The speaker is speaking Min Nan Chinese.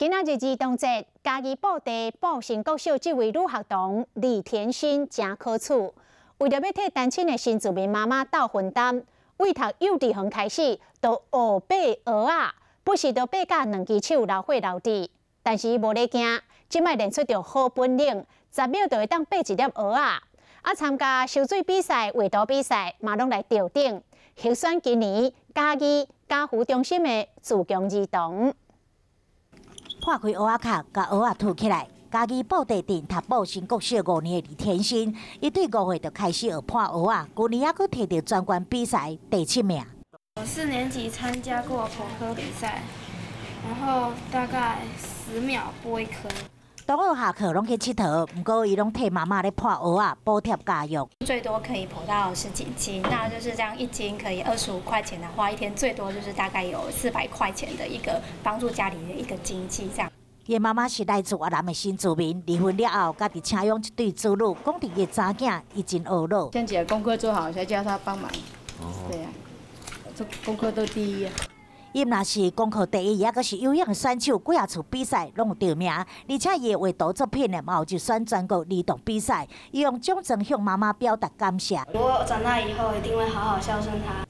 今仔日兒童節，嘉義布袋埔心國小這位女學童李甜心誠可取，為著欲替單親的新住民媽媽鬥分擔，對讀幼稚園開始就學爬蚵仔，不時就爬甲兩支手流血流滴。但是伊無咧驚，這擺練出著好本領，10秒就會當爬一粒蚵仔。啊，參加游水比賽、畫圖比賽，嘛攏來頭頂，獲選今年嘉義家扶中心的自強兒童。破開蚵仔殼，共蚵仔吐起來。嘉義布袋鎮讀埔心國小5年的李甜心，伊對5歲就開始學破蚵仔，舊年猶閣摕著全縣比賽第七名。我4年級參加過剖殼比賽，然後大概10秒剝一顆。同學下課攏去𨑨迌，毋過伊攏替媽媽咧破蚵仔，補貼家用。最多可以剖到十幾斤，那就是這樣一斤可以25塊錢的話，一天最多就是大概有400塊錢的一個幫助家裡的一個經濟這樣。伊媽媽是來自越南的新住民，離婚了後，家己請養一對子女，講著伊查囝伊真懊惱。先把功課做好，才叫他幫忙。對啊，這功課都第一啊。伊毋但是功課第一，猶閣是游泳的選手，幾仔次比賽攏有得名，而且伊的畫圖作品呢，嘛有入選全國兒童比賽。伊用獎狀向媽媽表達感謝。我長大以後一定會好好孝順他。